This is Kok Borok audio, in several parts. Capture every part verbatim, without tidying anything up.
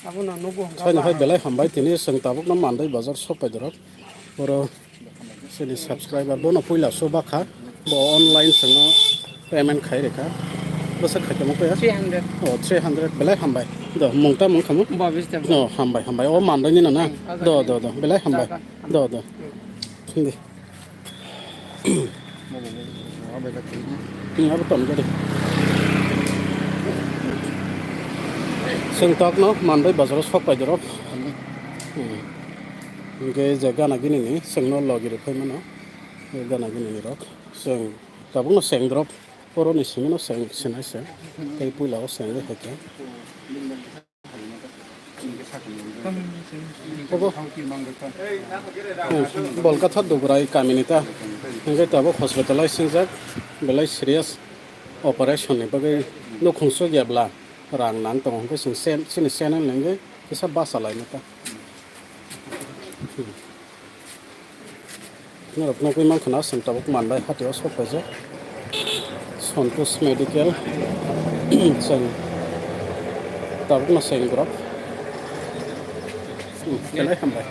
Abono nugo hwnkha. Saini hai belai hambai, tini chwng tabukno Mandai bazar sok pai dorok. Oro chini subscriber bono puila so bakha. Bo online chwngno payment khai rikha. Bwswk khai tongmo kaya? Three hundred. Oh, three hundred, belai hambai. Do, mungta mungkhamu? Bobis Debbarma. Oh, hambai, hambai. O Mandai ni na na? Hmm. Do, do, do. Belai hambai. Jaga. Do, do. Hmm. Hindi. Hmm, abo tong jadi. Chwng tokno Mandai bazaro sok pai dorok. Hmm. Hingke je gana gini ni chwngno logi rok phai mano. Je gana gini ni rok. Chwng tabukno chwng drop. Oro ni simi no chwng sinai se. Tei puila o chwng hai khe. Obo. Hmm, Bolkatha Dubrai kamini ta. Hingke tabuk hospital o singjak, belai serious operation ni bagwi nukhung sukya bla rang nang tongo, hingke chwng sen, chini channel ni hingke kisa basa lai nai ta. Hmm. Norok nugwi mankha na, chwng tabuk Mandai hatio sok paijak. Santosh Medical. Chwng tabukno chwng borok. Hmm, belai hambai.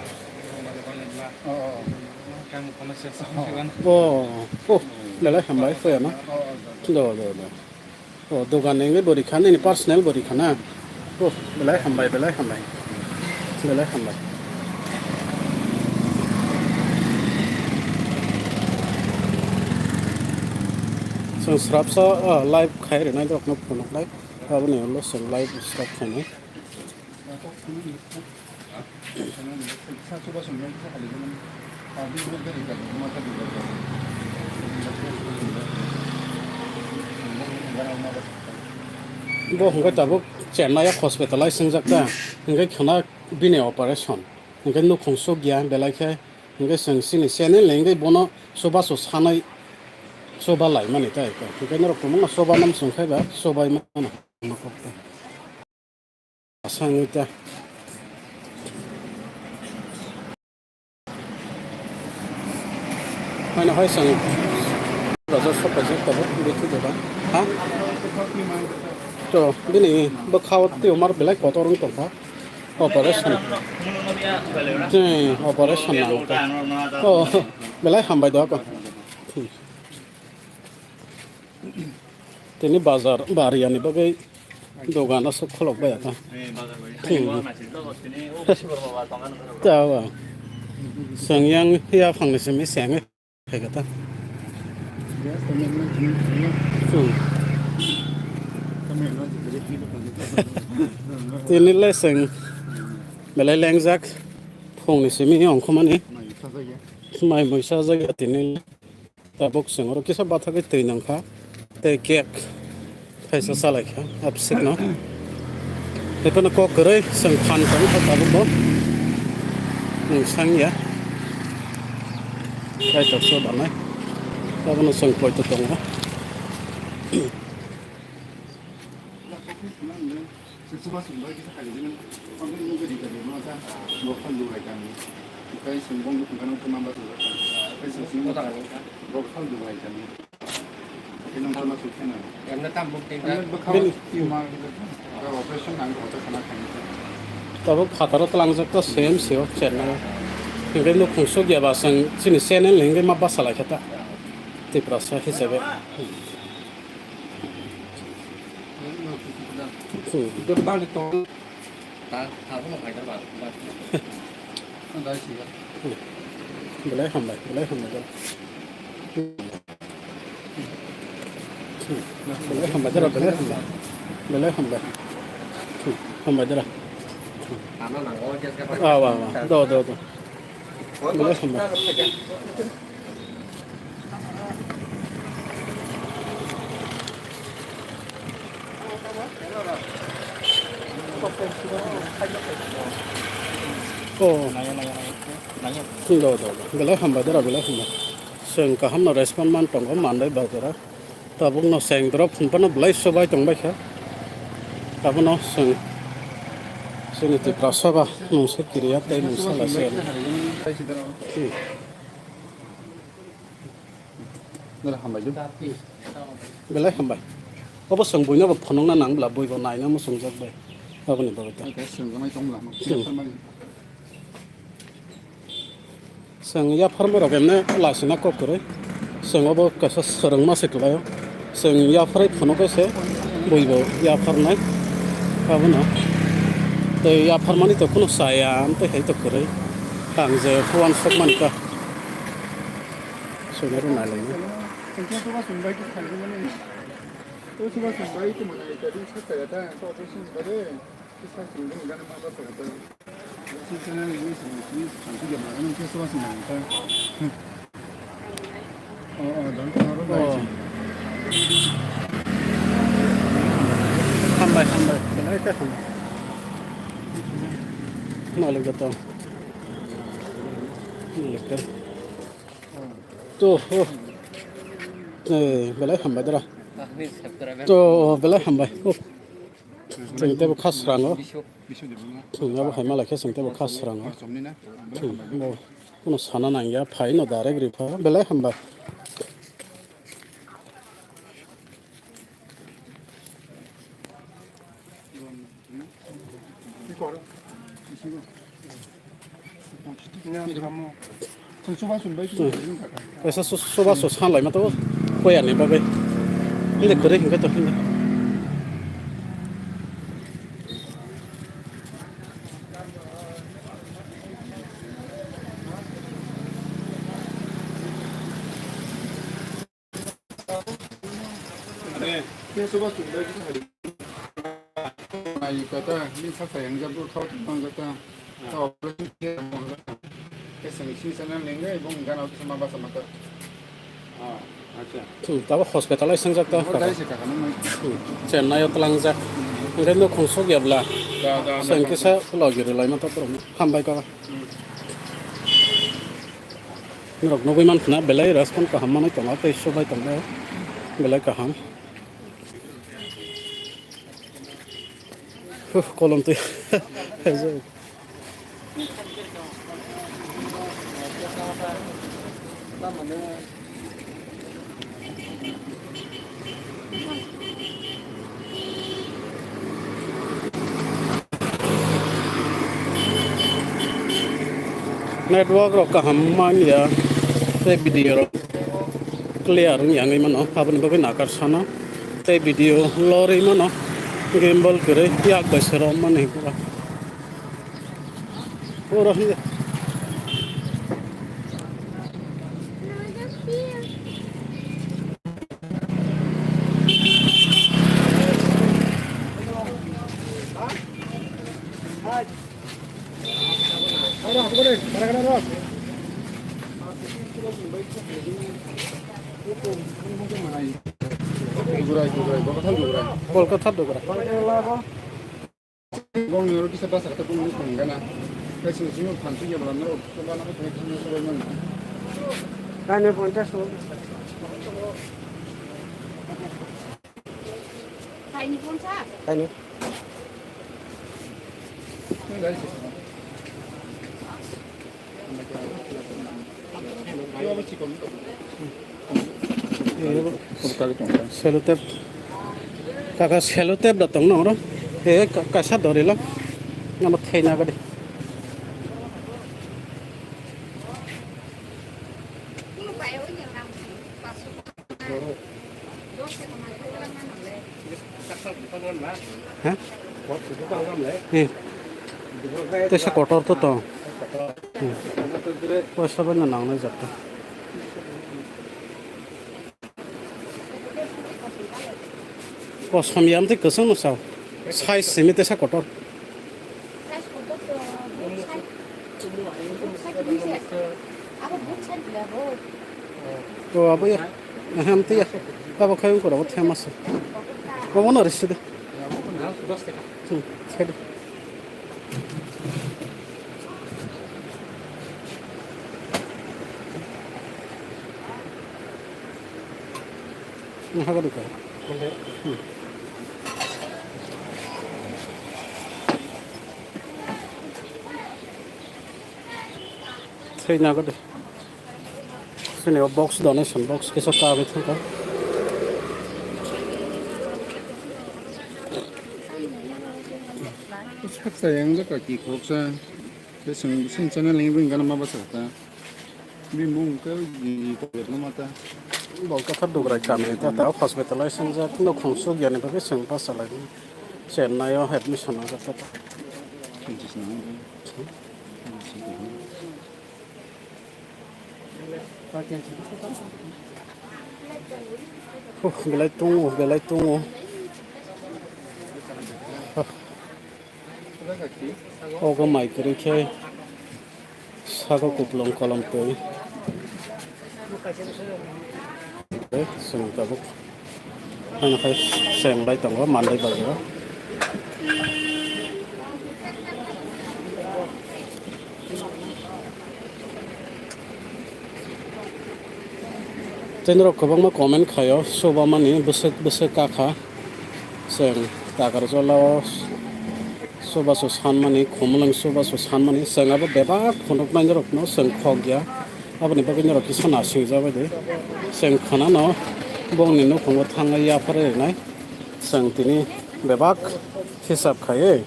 Oh, oh, belai hambai, phoyana. Do, do, do. Oh, dogan ni wngwi bo rikha, nini personal bo rikha na? Oh, belai hambai, belai hambai. Belai hambai. Chwng srapsa, ah, live khai rwnai rokno phunuknai. Aboni ulo chwng live srap khainai. Bo hwnkhe tabuk Chennai o hospital o singjak ta, hwnkhe khwna bini operation, hwnkhe nukhung sukya, belai khe hwnkhe chwng chini channel ni hwnkhe bono chubachu sanai chuba laimani tai, hwnkhe norok kwbangma chuba nam chwng khe ba chubai mano. Asangita. Ano hai sang. Bazar sok kaisa tabuk, beti doba. Ha? To, bini bwkhao tumor belai kotor wng tongkha. Operation. Hmm, operation nang kha. Oh, belai hambai do ako. Tini bazar bariani bagwi dogan aswk kholok baya ta. Hmm. Tawa. Chwng yang yaphang ni simi sengwi phaikha ta. Hmm. Tini le chwng belai lengjak phung ni simi ongkhormani. Mai muisa jagya tini. Tabuk chwng oro kisa bathagwi twi nangkha, tei cake kaisa chalaikha, abswkno. Haiphano kok kwrwi chwng phan tongkha tabukbo. Nwng sangya. Kaitor se banai. Abono chwng poito tongo. Bini tabuk phataro twlangjak ta same se o Chennai o. Hingke nukhung sukya ba chwng chini channel ni hingke ma basa laikha ta. Tiprasa hisabe. Hmm. Belai hambai, belai hambai. Belai hambai, dara, belai hambai. Belai hambai. Hambai, dara. Awa, awa. Do, do, do. Belai hambai. Oh. Do, do, do. Belai hambai, dara, belai hambai. Chwng kaham no respond man tongo, Mandai bazar o. Tabuk no chwng drop hwnphano belai sobai tongbaikha. Abono chwng chini Tiprasa ba mungsa kiriya tei mungsa lachiya. Hmm. Belai hambai. Obo chwng buino bo phunukna nang bwla, bui bo naina muchungjak bai. Aboni bagwi ta. Oke, sengjaknai tongla, no? Hmm. Yapharmani. Chwng yapharmarok emne lasina kok kwrwi. Chwng obo kaisa swrwngma se kwlaio. Chwng yapharwi phunukhe se buibo yapharnai. Abono tei yapharmani to kheno chaya, amtwi hai to kwrwi. Ang je uansukmani kha. Chwngno rw nailainai. Hambai, hambai. Belai khe hambai. Malik joto. Malik khe. To, oh. Eh, belai hambai dara. To, belai hambai. Oh. Chwng teibo kha srango. Chwng abo hai malai khe chwng teibo kha srango. Chwng bo kuno sana nangya, phaino direct ripha, belai hambai. Kaisa su-, subaso sanlaima tongo, koyani bagwi. Hindi kwrwi hwnkhe to hindi. Ani, khe soba chumbai khe hari. Ai, kata, ni sa sayang jabur khao tong kata. Khao operation khe mo kata. Khe sing sing sana lengai bong gana sama basa mata. Ah, acha. Hmm, tabo hospital ai sangjak ta. Mo dai se kaka nang mai. Hmm, Chennai o tlangjak. Hwnkhe no khungsok yabla. Da, da, da, sengkhe da. Sa logi rwlai mata poro. Hambai kaka. Hmm. Norok nugui mankha na belai respond kaham manwi tongo tei subai tongo belai kaham. Huh, kolom twi. Network rok kaham manya tei video rok clear wngya wngwi mano, aboni bagwi nakar sana tei video lorwi mano, gimbal kwrwi yak bai se rom mani pura. Oro hinwi. Kolkata dogra. Bongni oro kisa basa kata bongni thang gana. Kaisa simi phan thik ya bwlam no, to bana ko thik thik thik man. Kaino ponchas ko. Kaini ponchas? Kaini. Selotep. Kaka selotep da tong nang oro. E ka-, kaisa dori lang. Nama thai na gadi. Ha? Eh. Tesa kotor to to. Hmm. Poisa bai na nang nai jat to. Kosom yam tei kwchwng no sao. Size simi tesa kotor. O abo ya. Aha, amtwi ya. Abo khai wngkora, bo thema se. Obo no risi de. Hmm, sai de. Ni haga duka. Hmm. Sini o box, donation box kisa kagwi thangkha. Khaksa yang jaka ki khoroksa. Tei chwng, chwng channel ni bini gana ma basa ta. Bini mung khe i, i, i, no mata. Bo kathar dugrai kami ta, ta hospital o singjak, no khungsuk yani bagwi chwng basa lai. Chennai o admission o jak ta. Huh, belai tongo, belai tongo. Huh. Ogo mai kwrwi khe saka kupulung kolom twi. Tei chwng tabuk. Ano khai cheng bai tongo Mandai bazaro. Tei norok kwbangma comment khaio, chuba mani bwswk bwswk kakha. Chwng Takarjala o chubachu sanmani, Khumulwng chubachu sanmani, chwng abo bebak phunuknairokno chwng khokya. Aboni bagwi norok kisa naisingjabaidi. Chwng khwnano bongni nukhungo thangwi yapharwi rwnai. Chwng tini bebak hisab khaiwi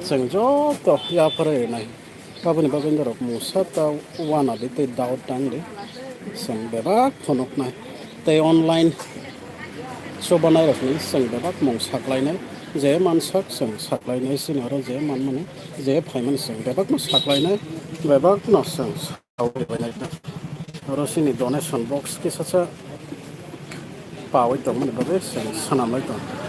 chwng joto yapharwi rwnai. Aboni bagwi norok mungsa ta uanadi tei doubt tangdi. Chwng bebak phunuknai tei online chubanairokni chwng bebak mung saklainai. Je mansak chwng saklainai, chini oro je manmani, je phaimani chwng bebakno saklainai, bebakno chwng sawi bainai. Oro chini donation box kisa sa pawi tongmani bagwi chwng swnamlai tongo.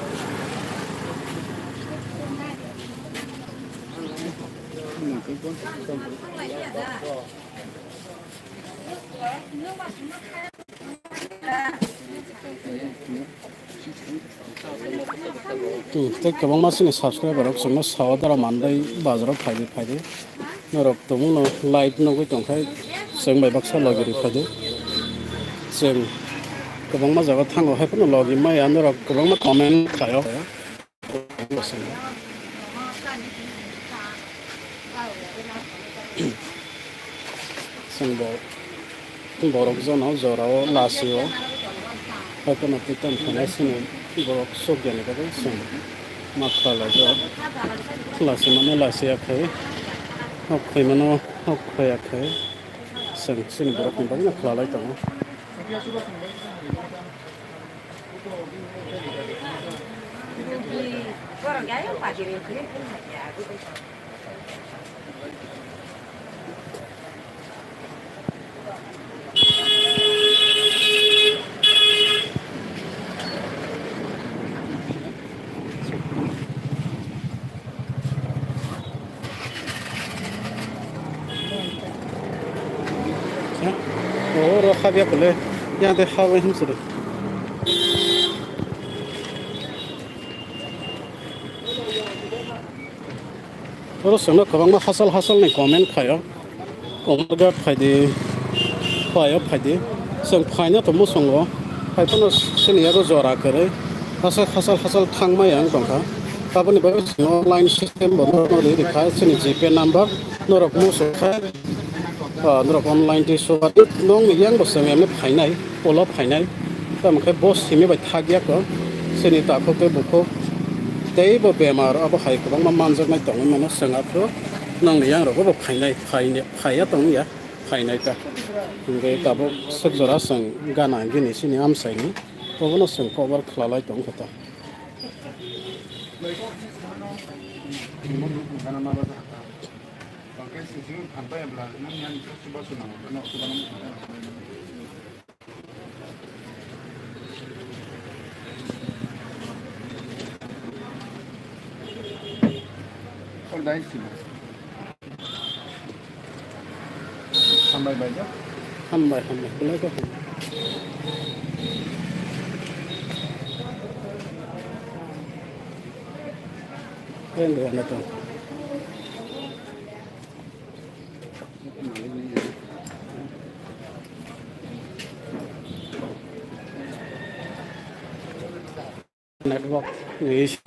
Hmm, tei kwbangma chini subscriber rok chwngno sawa dara manbai bazaro phaidi phaidi. Norok tongmungno live nugwi tongkhe chwng bai baksa logi rwphaido. Chwng kwbangma jaga thango, haiphano logi maya, norok kwbangma comment khaio. Chwng bo borok jono jorao lasio, haiphano twi tongkha nai sini borok sokjani bagwi chwng ma khlalaijak. Lasimano lasiya khai, hok khaimano hok khaiya khai, chwng chini borokni bagwino khwlalai tongo. Oro habya kole, yang de habai him suri. Oro chwngno kwbangma hachal hachal ni comment khaio. Komargat phaidi, phaio phaidi. Chwng phaina to muchungo. Haiphano chini yago jora kwrwi. Hachal hachal hachal thangmaya wng tongkha. Aboni bagwi chwng online system bo norokno ri rikha. Chini GPay number norok muchungkha. Ah, norok online twi sugar. Nokni yang bo chwng emne phainai, ulo phainai. Tamo khe bo simi bai thakya kho. Chini takhuk tei bukhuk. Tei bo bemar abo hai kwbangma manjaknai tongwi mano chwng aphuru. Nokni yang rogo bo phainai, phainai. Phaiya tongya, phainai ta. Hingke tabuk suk jora chwng gana gini sini amchaini. Obono chwng cover khwlalai tong khe ta. Hambai bai ja. Hambai, hambai. Belai khe hambai. Khe hambai, hambai tong. Network ni issue.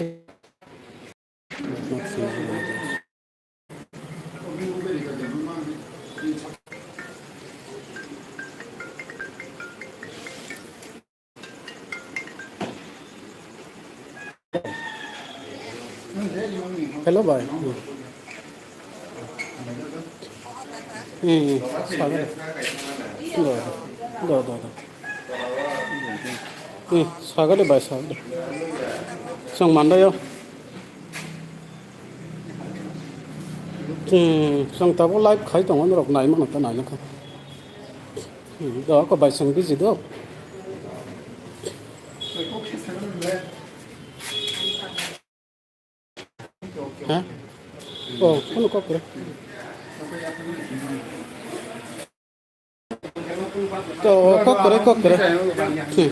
Hello, bhai. Hmm. Hmm, hmm. Sago de. Do, do, do, do. Hmm, sago de, bhai, sago de. Chwng mandaio. Hmm, chwng tabuk live khai tongo, norok nai mano ta, nai nokha. Hmm, do, ko bai chwng busy do. Ha? Oh, kono kok kore. To, kok kore, kok kore. Hmm.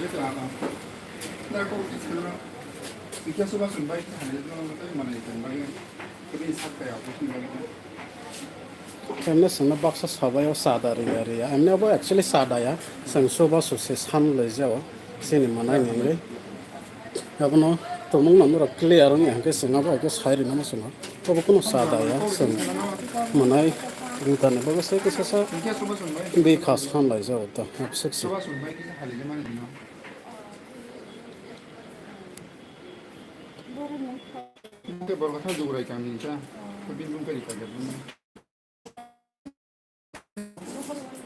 Emne sengno baksa sabai o sada riya riya. Emne abo actually sada ya. Seng soba suse san loi jao. Sini manai nengri. Abono tomung no norok clear wngya hwnkhe chwng abo hai khe sai rwna muchungo. Obo kunu cha da ya, chwng mwnai rwtani bagwi se kisa sa bikha san lai jago ta, abswk se.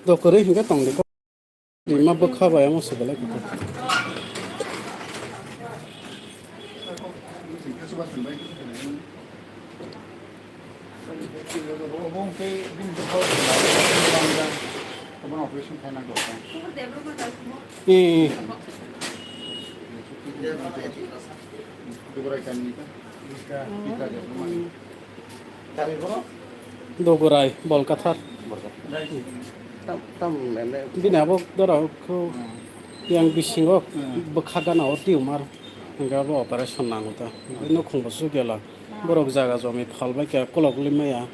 Dokorwi hwnkhe tongdi. Ima bwkha bai omo se belai kutung. Eh, eh. Dogorai, Bolkathar. Tam, tam, mene. Bini abo dora kho yang bisingo bwkha gana o tumor. Hingke abo operation nango ta. Nukhung bo sugela. Borok jaga jomi phalbai khe kolok limaya.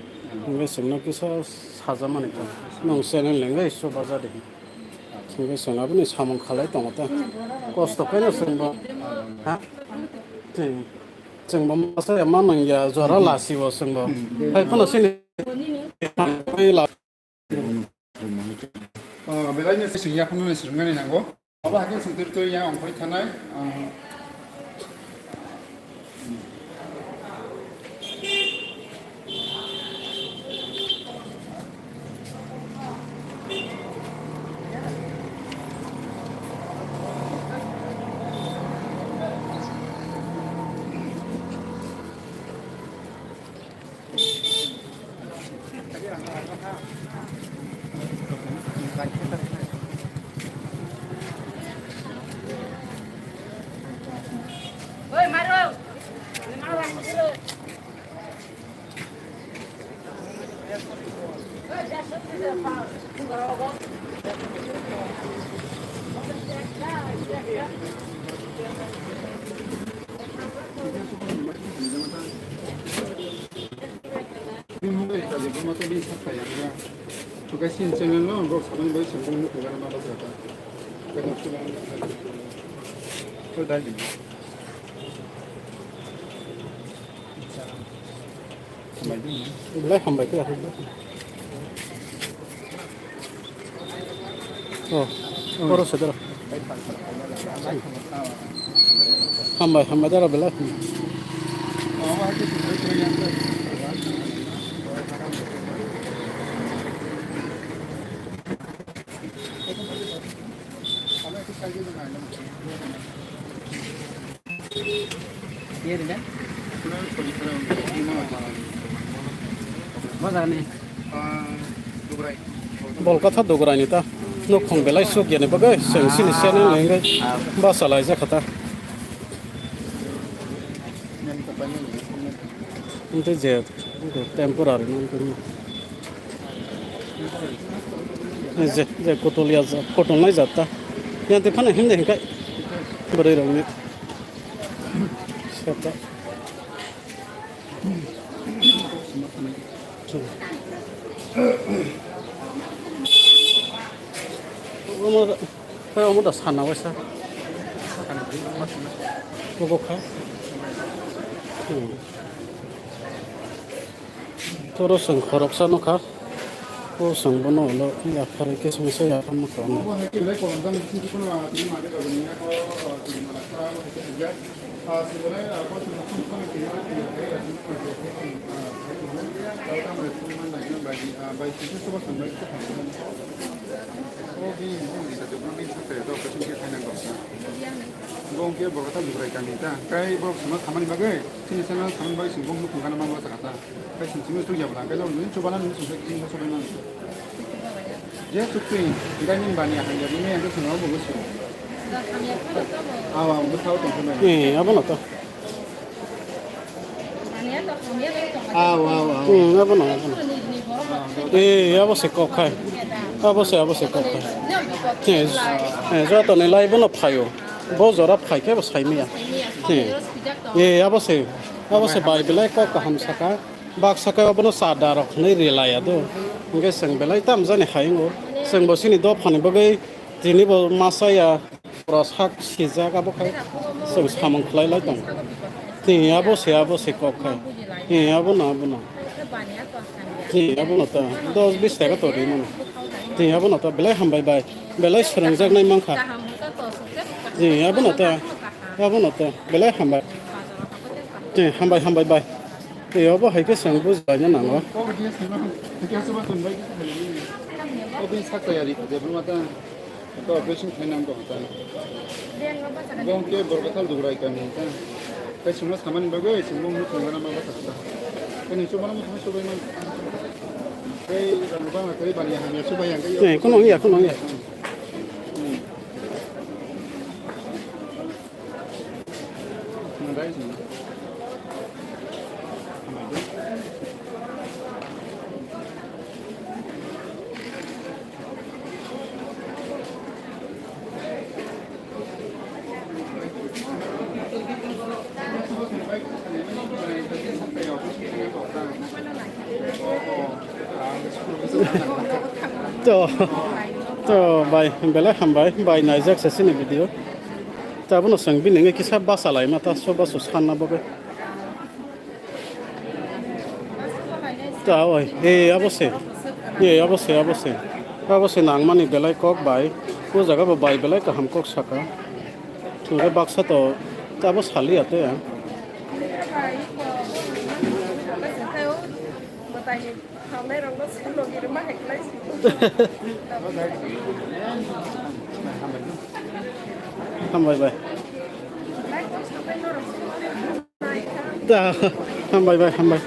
Hingke chwngno kisa sajamani ta. Nwng channel lengwi chubaja di. Hingke chwng aboni samung khalai tongo ta. Kosto khaino chwngbo. Ha? Twi. Chwngbo masa ya manang ya jora lasi o chwngbo. Hai phano sini. Oh, belai no sing ya phano sing ngani nango. Abo hakhe sing twi twi ya ongkhoi thanai. Ah. Belai hambai khe. Oh, oro sedera. Hambai, hambai dara belai. Bolkatha Dogoraini ta nukhung belai suk yani bagwi chwng sini sene lengwi basa laijak kha ta. Hwnkhe je temporary no wngkha. Je, je kotol ya ja, kotol nai jat ta. Yang te phano himde hingkai bwrwi rokni. Seta. Omo, omo da sana waisa. Obo kha. Hmm. Toro chwng khoroksa nukha. O chwng bono ulo yapharwi khe chwngsa yaphar nukha. Bo khe borok ta Lubrai kami ta. Tei borok songno samani bagwi, chini channel samani bagwi chwng bo nukung gana mango sakha ta. Tei chwng chini twi jabla, tei nini chubana nini chwng khe chini chubana. Je chukwi, tei nini bani ahanja, nini ahanja chwng abo bo chwng. Awa, bo thao tong khe bai. Eh, abo no to. Aw, aw, aw. Hmm, abo no, abo no. Eh, abo se kok khai. Abo se, abo se kok khai. Eh, eh, joto ni lai bono phaio. Bo jora phai khe bo sai maya. Eh, eh, abo se, abo se bai belai kok kaham saka. Bak saka abono cha da rok hinwi ri laya do. Hingke chwng belai tam jani hai wngo. Chwng bo chini dophani bagwi tini bo masa ya. Pura sak sijak abo khai chwng samung khlai lai tongo. Tini abo se, abo se kok khai. Tini abo no, abo no. Tini abo no ta dos bis taka to ri mano. Tini abo no ta belai hambai bai. Belai swrwngjaknai mankha. Tini abo no ta, abo no ta belai hambai. Tini hambai, hambai bai. Tini abo hai khe chwng bujai na nango. Operation khainang tong ta. Bo khe Borkathal Dugrai kami ta. Tei chwngno samani bagwi chwngno mung thangna ma bwsa ta. Tei nini chubana mung thangna chubai man. Tei rang bang tei bani hamya chubai yang tei. Eh, kono ya, kono ya. Hmm. To, to, bai, belai hambai, bai naijak se chini video. Tabukno chwng bini wngwi kisa bachalaima ta, so basu sanna bagwi. Ta oi, e, abo se. E, abo se, abo se. Abo se nangmani belai kok bai. O jaga bo bai belai kaham kok saka. Hingke baksa to, ta abo saliya te. Hambai bai. Ta, hambai bai, hambai.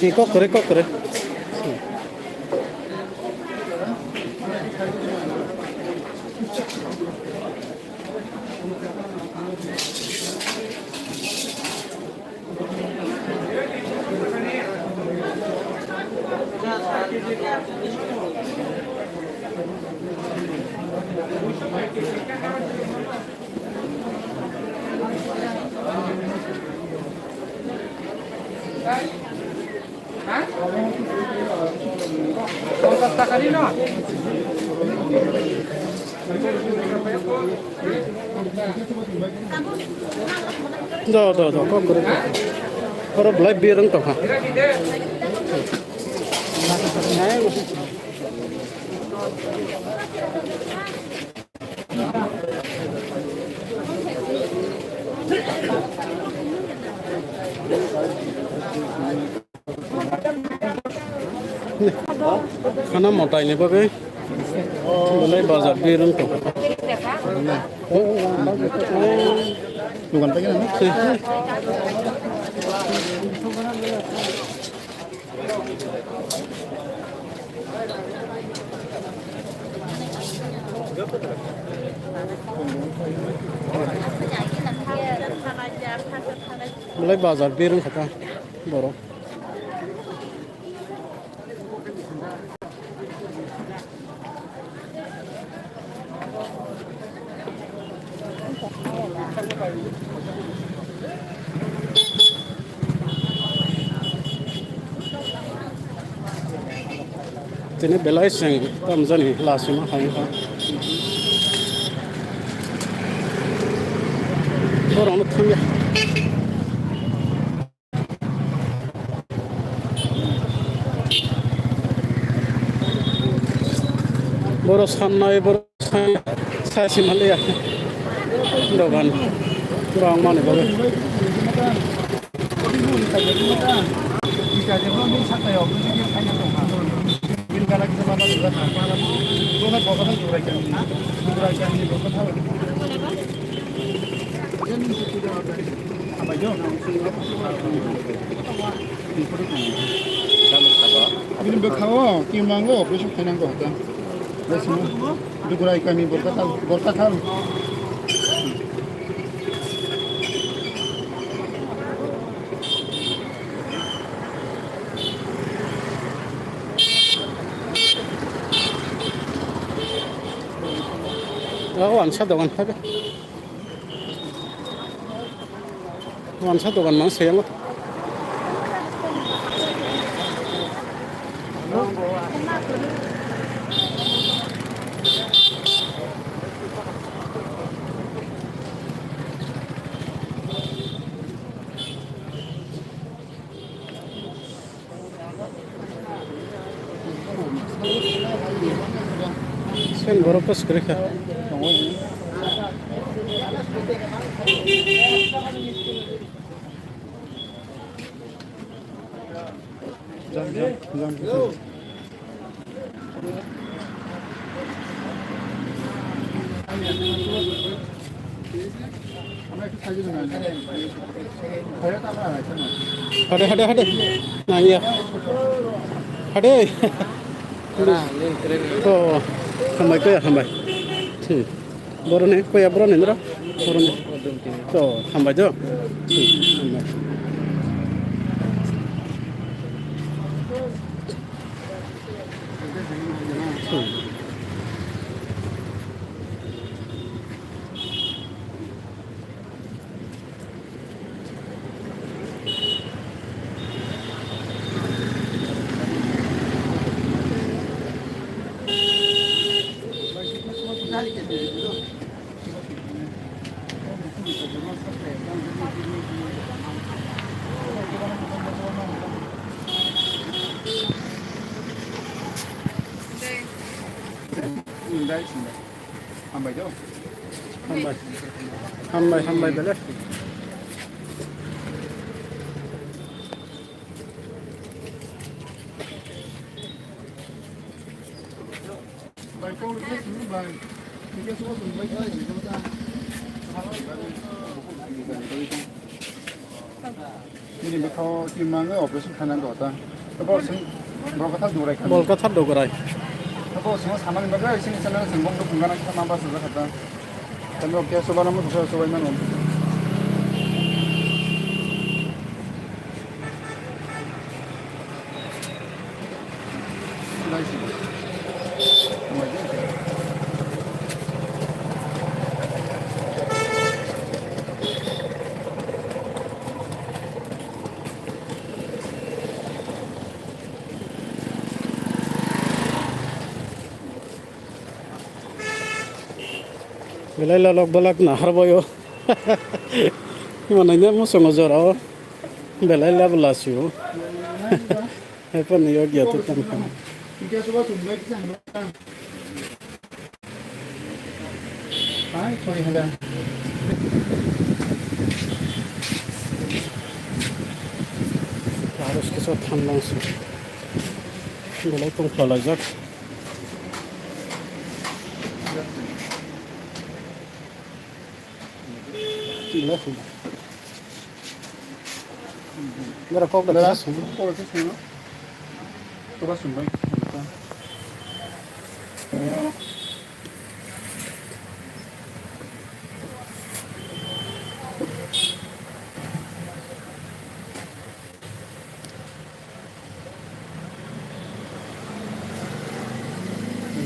Ni kok kwrwi, kok kwrwi. Ponchash taka ni no? Do, do, do, kok kwrwi. Oro belai birung tongkha. Khana mwtai ni bagwi belai bazar birung tong. Dogan paikha na? Belai bazar birung kha ta borok. Tini belai seng tamjani lasima hai ha. Borokno thangya. Borok sannai, borok sai, sai simaliya. Dogan. Borok ang mani bagwi. Bini bwkhango kimango operation khainango hota. Dugurai kami Borkathal, Borkathal. O wansa dogan khabe. Wansa dogan mang seyang. Sen borok kos kwrwi kha. Jang, jang, jang. Hade, hade, hade. Nangya. Hade. Oh, hambai, koya hambai. Hmm. Boroni, koya boroni, nro? Boroni. To, hambai jo. Hmm, hambai. Hmm. Hambai do. Hambai. Hambai, hambai bele. Bai, kau ni sini bai. Ni sini bai. Nini bwkhao twi mangwi operation khainani do ta. Bo sing Bolkathar Dugarai kha. Bolkathar Dugarai. Bo sing samani bagwi sini channel sing bong dukung gana kha ma ba sujak kha ta. Tamo kya soba namu soba soba mano. Belai lalok balak nahar boyo. Manai ne musongo jorao. Belai labo lasio. Hepan yo gya tu tam kam. Hai, sorry, hala. Harus kisa thanlang si. Belai tong phalajak. Belai hum. Nara kok da Nara? Kisa sum. Kok da kisa sum. Coba sum bai.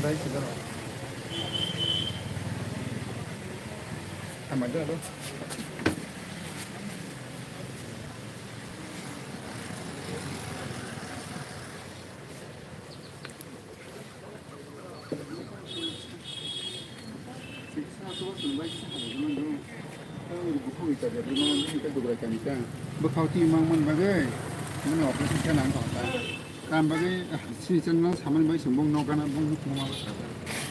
Bai sida. Tama jalo. Bwkhao twi mangmani bagwi, mani operation khe nang tong kha. Kam bagwi, ah, sini chen nang samani bagwi chwng bong nokgana bong nukmung ma bwkha.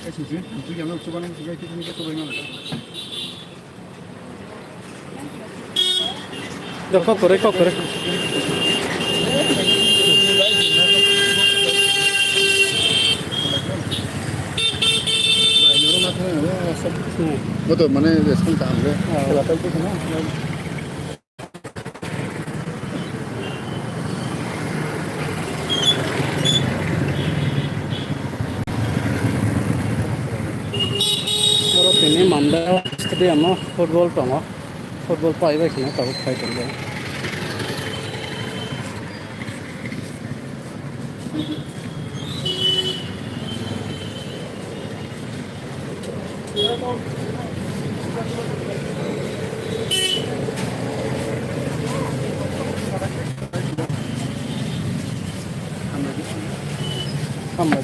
Tei sini chen thamchi khe nang chubanang chubai khe sini khe chubai nang. Kok kore, kok kore. Hmm. Boto mane respond kaham le. Oh. Kela tai tu kena. Oro tini Manda stadium o football tongo. Football paibai kheno tabuk phai tongo. Hambai.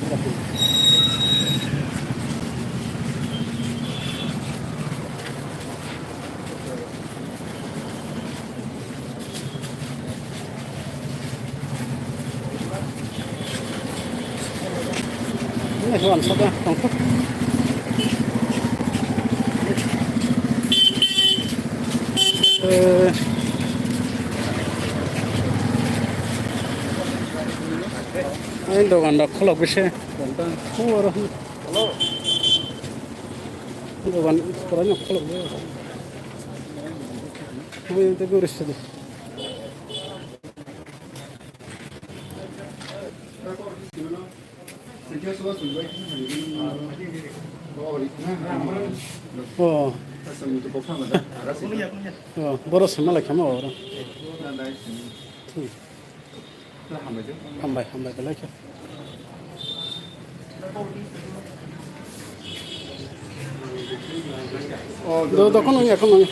Ini hewan saka tongkok. Eh, ini dogan dak kholok bisi. Dogan pura no kholok. Ini itu gurus sedih. Oh. Oh, boro sema lai khama oro. Hmm. Hambai, hambai, belai khe. Do, do, kono ya, kono ya.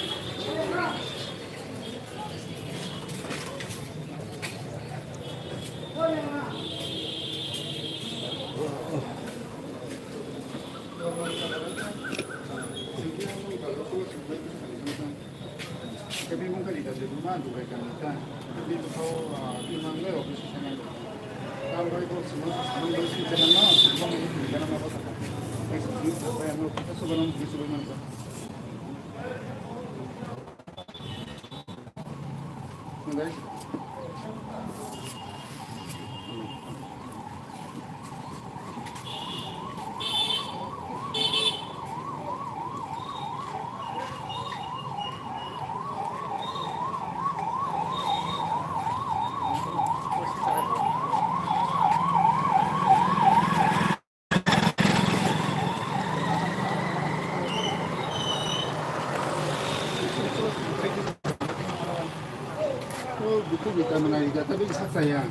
O buku bita mwnai rida ta bini sak chaya.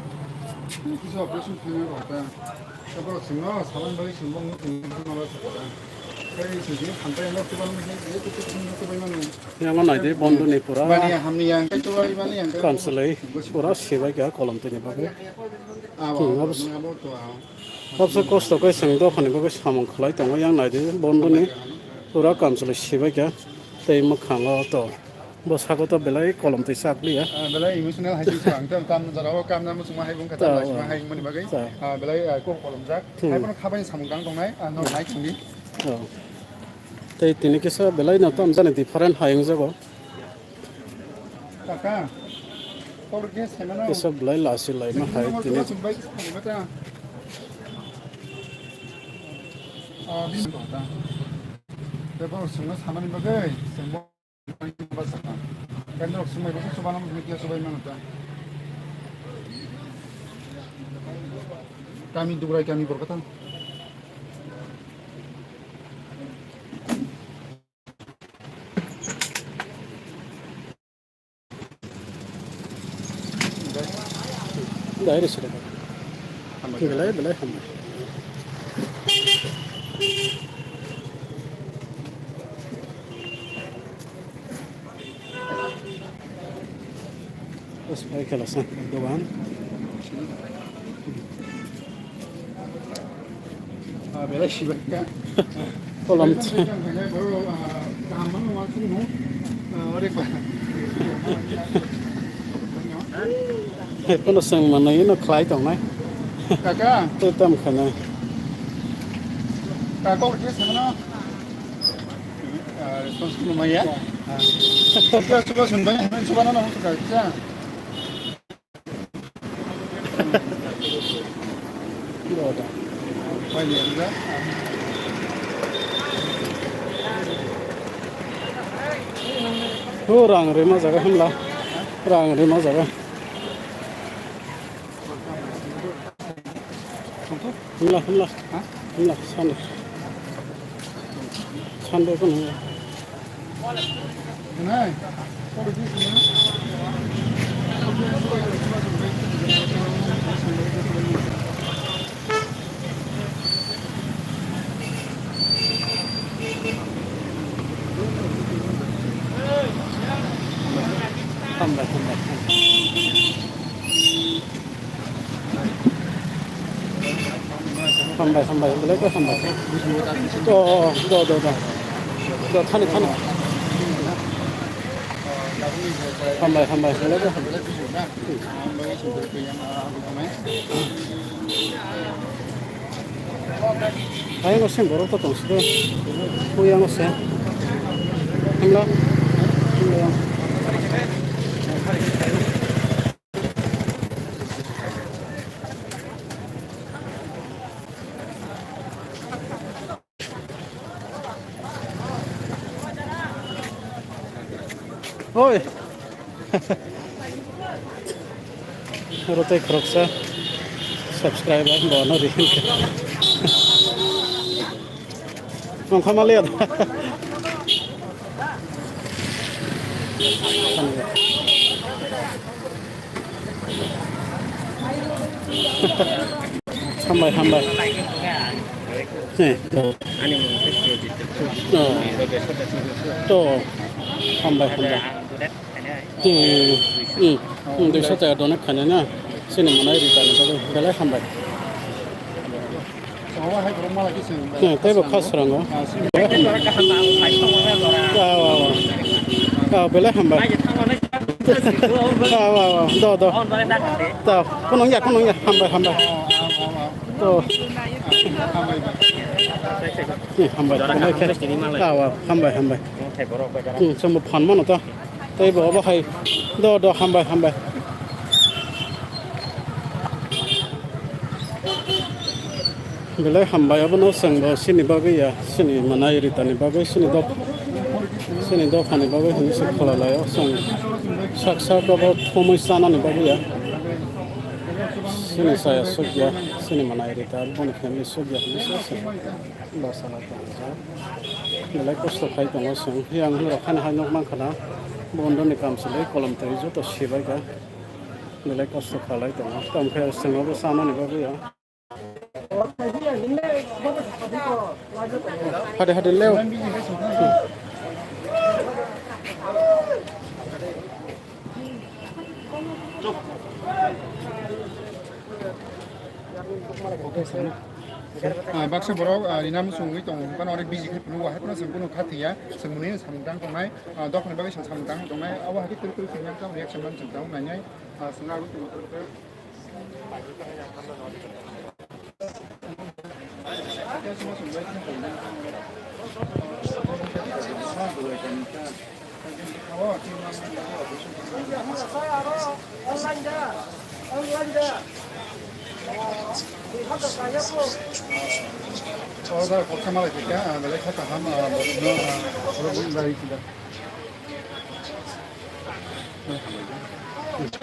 Kisa operation khaina rok ta. Ta borok singno saban bai singbo ngu tong ma ba sakha. Tei sing sing phantai no tuban ni je tu tu sing tu bai manu. Yang nai de bondo ni pura. Bani hamni yang kai tu bai mani yang kai. Kamselai pura sebai kha kolom tini bagwi. Abo, Hmm, abo, abs- abo to, ah. Abso kosto khe chwng dophani bagwi samung khlai tongo, yang nai di bondoni pura kamchwlwi sibai kha tei mwkhango to bwskango to belai kolom twi chak liya. Ah, belai emotional hai se ang tam, tam jora o kam na muchungma hai bung kha, Ta, tam lai sima hai mani bagwi. Ta. Ah, belai, ah, kok kolom jak. Hmm. Hai bono khabai samung dang tongnai, ah, no nai thangdi. Oh. Tei tini kisa belai no tam jani different hai wngjago. Kaka, kok rwkhe saimano. Kisa belai lasi laima hai tini. Ah, bini kota. Tei borok chwngno samani bagwi chwng bo-, kaitorok swngbai bo chubana muchungwi kisa chubai mano ta. Kami Dugrai kami Borkotang. Dai re sida. Belai, belai hambai. Bas, bai khala sa, dogan. Ah, belai sibak ka. Kolam. Hepono chwng manwi no khlai tongnai. Kaka. Tei tam khainai. Kaka, kok je sana. Ah, response kuno maya. Ah. Kaka, coba sun baya, coba na na, coba. O rang rima jaga hwnla, rang rima jaga. Hwnla, hwnla, hwnla, sande. Sande ko hwnla. Hambai, hambai, hambai. Hambai, hambai, belai khe hambai. O, o, do, do, do. Do, thani, thani. Hambai, hambai, belai khe hambai. Ayang se borok to tong sidi. Uyang se. Hamla. Hamla. Oi. Oro tei khoroksa subscriber bono ri. Nongkha maliya. Hambai, hambai. Eh. To. To. Hambai, hambai. Hmm, hmm, hmm, duiso taka donate khainai na. Chini mwnai rita ni bagwi belai hambai. Hmm, teibo khas srango. Belai hambai. Ah, ah, ah. Ah, belai hambai. Ah, ah, ah. Do, do. Ta, kunung ya, kunung ya. Hambai, hambai. To. Hmm, hambai. Belai khe. Ah, ah, hambai, hambai. Hmm, chwngbo phan mano ta. Tei bo obo hai. Do, do, hambai, hambai. Belai hambai, obono chwngbo chini bagwi ya, chini mwnai ritani bagwi, chini dopha, chini dophani bagwi hinwi se khlai laio chwng. Sak sak obo thumwi chanani bagwi ya. Chini chaya sukya, chini mwnai rita, boni family sukya hinwi se chwng. Bwsala tongjak. Belai kosto khai tongo chwng. Yang hinwi rok haino hai nuk mankha na. Bondoni kam se belai kolom twi joto sibai kha. Belai kosto khalai tongo. Tamo khe chwng obo chanani bagwi ya. Hade hade leo. Ah, baksa borok, ah, rina muchungwi tongo, hwnkheno onek busy khe phunukgo, hai phano chwng bono kha thwiya, chwng mwnwi samung tang tongnai, ah, dophani bagwi chwng samung tang tongnai, abo hai khe kwrwi kwrwi khe reaction man chwng tang nainai, ah, chwng agwi tongo. Order kok sama lagi kan, ada lagi kata ham, ah, no, ah, order dari kita.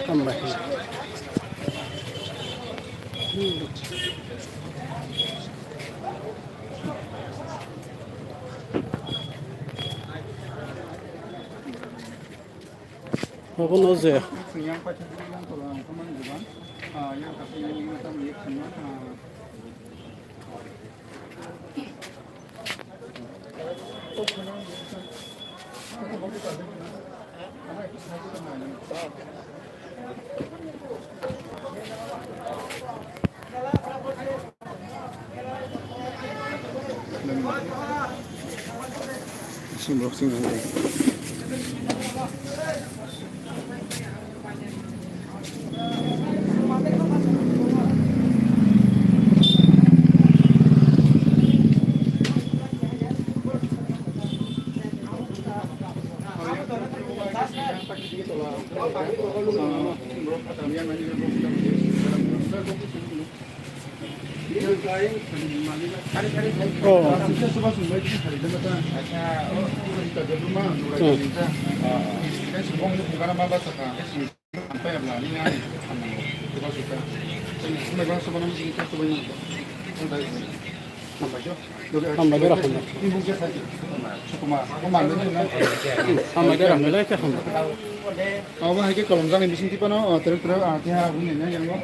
Hambai. Obo no je. Sini borok sini nang. Oh. Hmm. Hambai de rok hambai. Hambai de rok hambai lai khe hambai. Abo hai khe kolom jani bising tipano, ah, terek terek, ah, tiha aboni nai yango.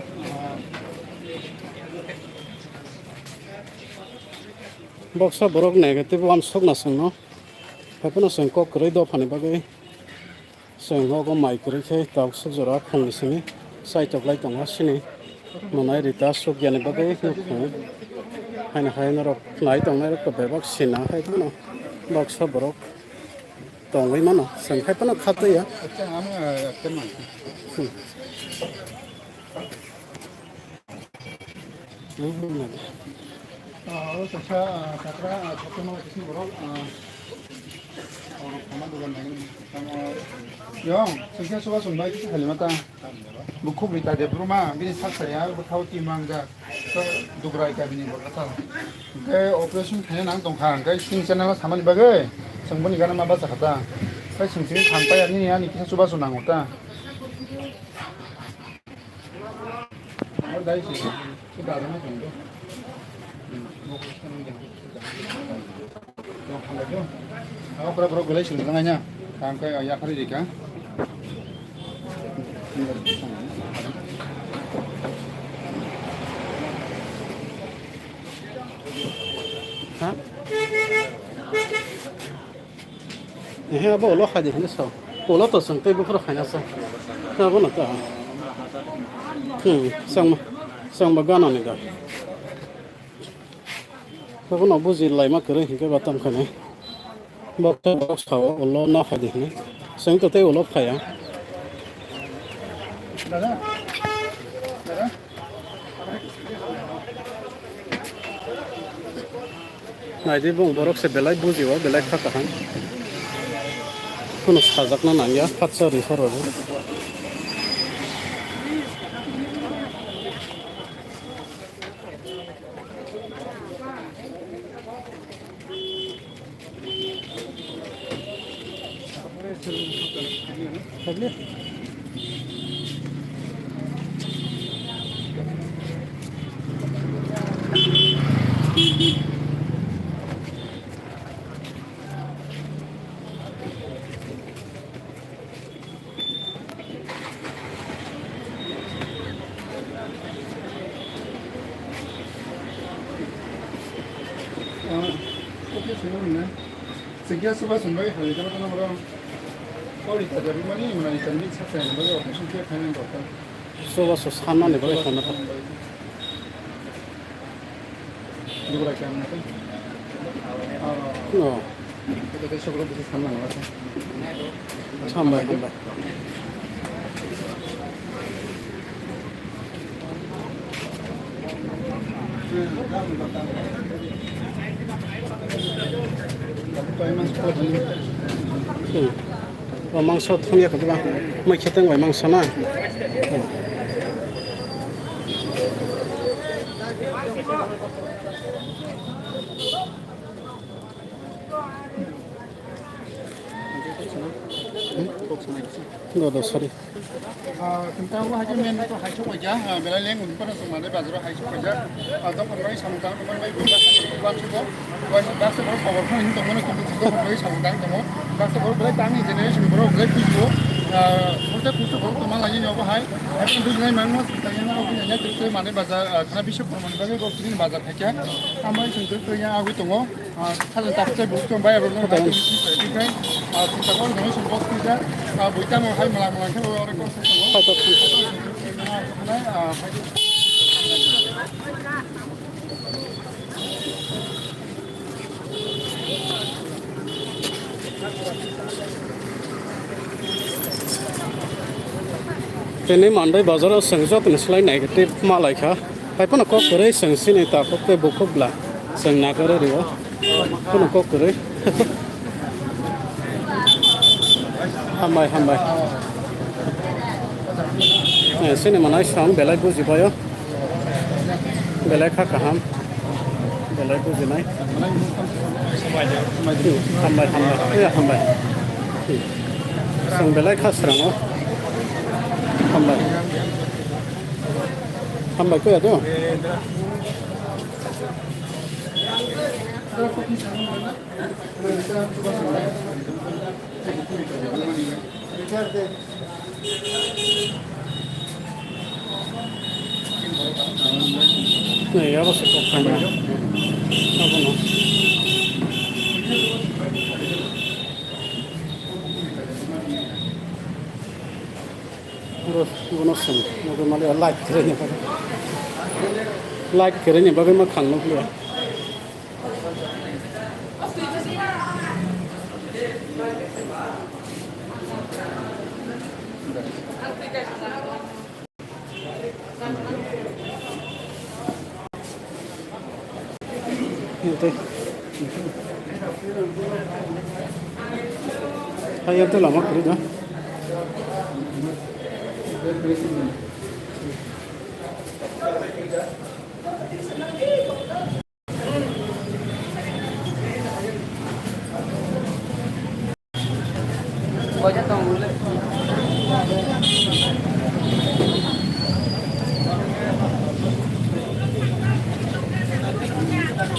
Boksa borok negative uansuk na chwngno. Haiphano chwng kok kwrwi dophani bagwi. Chwng nogo mai kwrwi khe tabuksa jora khungni simi chaitok lai tongo, sini mwnai rita sukya ni bagwi nukhung. Haino hai norok nai tongnai rok bebak sina hai phano baksa borok tongwi mano, chwng hai phano khatwi ya. Hmm. Hmm. Ah, o kaisa, ah, sakra, ah, kotorma kaisa borok, ah, borok khama dogan nai. Tamo, yong, sengkhe suba sumbai kisa khalimata. Bukhuk rita de bruma, bini sak saya, bukhau ti mangja. To dugrai ka bini borok ta. Hingke operation khaina nang tongkha, hingke sing channel samani bagwi, seng boni gana ma basa khata. Kai sing sing thampai ani, ani kisa suba sunang ta. Ang kaya yakari dika. Ha? Ehe, abo ulo khai di hinwi sa. Ulo to chwng tei buphuru khaina sa. Abo no ta. Hmm, chwng, chwng ba gana ni da. Abo no buji laima kwrwi hinkhe ba tam khainai. Bok to bok sao ulo no khai di hinwi. Chwng to tei ulo phaiya. Dada. Dada. Naidi bung borok se belai bujio, belai kha kaham. Kuno sajakna nangya, phatsa ri horo. Chwngkhe suba sumbai hai jagao tongma borok. Kauri kaisa rwmani mwnani chwngni sak sai nangbai operation khe khainani dorkar. Suba su sanmani bagwi khaina. Dugura khe ang nai. Oh. Ito khe sokro bwswk sanmani bagwi. Hambai, hambai. Hmm. O mangso thumya khe ba mai khe tang bai mangso na. Hmm. Godo, sorry. Ah, kintu o hai khe main to hai sok paikha, ah, belai leng uni pano sok mane bazar o hai sok paikha. Ah, dophani bai samung tang, dophani bai bui baksa, baksa bo, baksa, baksa borok khobor phano hini tongmani, kintu dophani bai samung tang tongo. Baksa borok belai tangni generation borok belai bujigo. Ah, protek kusu borok tongma lagi ni obo hai. Hai phano bujinai mangno, tang yang obo nanya tei mane bazar, ah, khana bisok borok mani bagwi bo chini bazar thaikha. Amai song tei yang agwi tongo. Ah, sajan tak chai buk tong bai abo no. Tong. Tei, ah, sita ko no song box tija. Ah, bui tamo hai mala mala khe oro ko. Hai, tak. Ah, hai. Tini Mandai bazaro chwng jotoni slai negative ma lai kha. Hai phano kok kwrwi chwng chini takhuk tei bukhuk bla chwng nakarwi rio. Phano kok kwrwi. Hambai, hambai. Eh, chini manai song belai bujibaio. Belai kha kaham. Belai bujinai. Hambai, hambai. Eh, hambai. Chwng belai kha srango. Hambai. Hambai kuya to? Nai, abo se kok tangma. Abono. Oro, bono song, abo mali like khaini bagwi. Like khaini bagwi ma khang nukliya. Ente. Hai, ente lama kiri da.